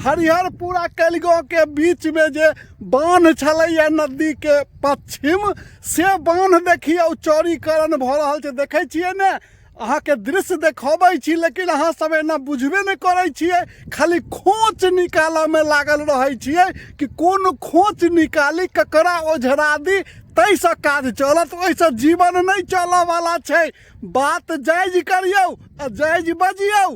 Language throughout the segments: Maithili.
हरिहरपुरा कलिगांव के बीच में जे बान्ह छलैया नदी के पश्चिम, से बान्ह देखियौ चौड़ीकरण भऽ रहल छै। देखै छियै ने, अहाँके दृश्य देखबै छी, लेकिन अहाँ सब एना बुझबे नहि करै छियै, खाली खोच निकालऽमे लागल रहै छियै कि कोन खोच निकाली, ककरा ओझरा दी, ताहिसँ काज चलत। ओहिसँ जीवन नहि चलऽवला छै। बात जायज करियौ आ जायज बजियौ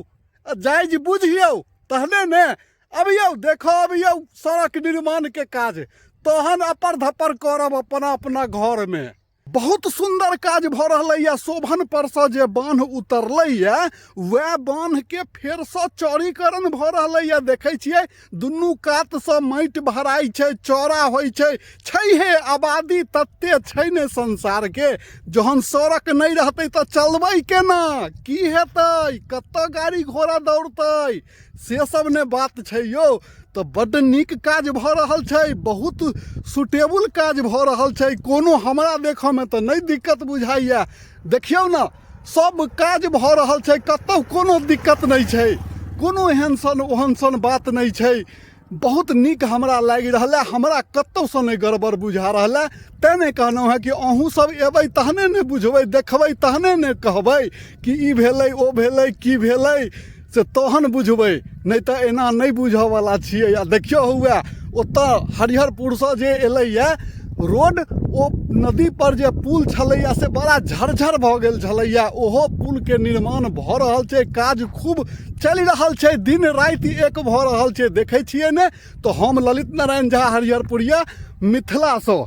आ जायज बुझियौ, तहने ने। अबियौ देखो, अबियौ सड़क निर्माणके काज, तहन अपर धपर करब अपना अपना घरमे। बहुत सुन्दर काज भऽ रहलैए। शोभन परसँ जे बान्ह उतरलैए, वएह बान्हके फेरसँ चौड़ीकरण भऽ रहलैए। देखै छियै, दुनू कातसँ माटि भराइ छै, चौड़ा होइ छै। छैहे, आबादी तते छै ने संसारके, जहन सड़क नहि रहतै तऽ चलबै केना? की हेतै? कतऽ गाड़ी घोड़ा दौड़तै? से सब ने बात छै यौ। तऽ बड्ड नीक काज भऽ रहल छै, बहुत सुटेबुल काज भऽ रहल छै। कोनो हमरा देखऽमे तऽ नहि दिक्कत बुझाइए। देखियौ ने, सब काज भऽ रहल छै, कतहु कोनो दिक्कत नहि छै, कोनो एहन सन ओहन सन बात नहि छै। बहुत नीक हमरा लागि रहल है, हमरा कतहुसँ नहि गड़बड़ बुझा रहल है। तेँ ने कहलहुँ हेँ कि अहूँ सब एबै तहने ने बुझबै, देखबै तहने ने कहबै कि ई भेलै, ओ भेलै, की भेलै, से तहन बुझबै, नहि तऽ एना नहि बुझऽवला छियै। आ देखियौ, हुए ओतऽ हरिहरपुरसँ जे एलैए रोड, ओ नदीपर जे पुल छलैए से बड़ा झरझर भऽ गेल छलैए, ओहो पुलके निर्माण भऽ रहल छै। काज खूब चलि रहल छै, दिन राति एक भऽ रहल छै, देखै छियै ने। तऽ हम ललित नारायण झा हरिहरपुरिया मिथिलासँ।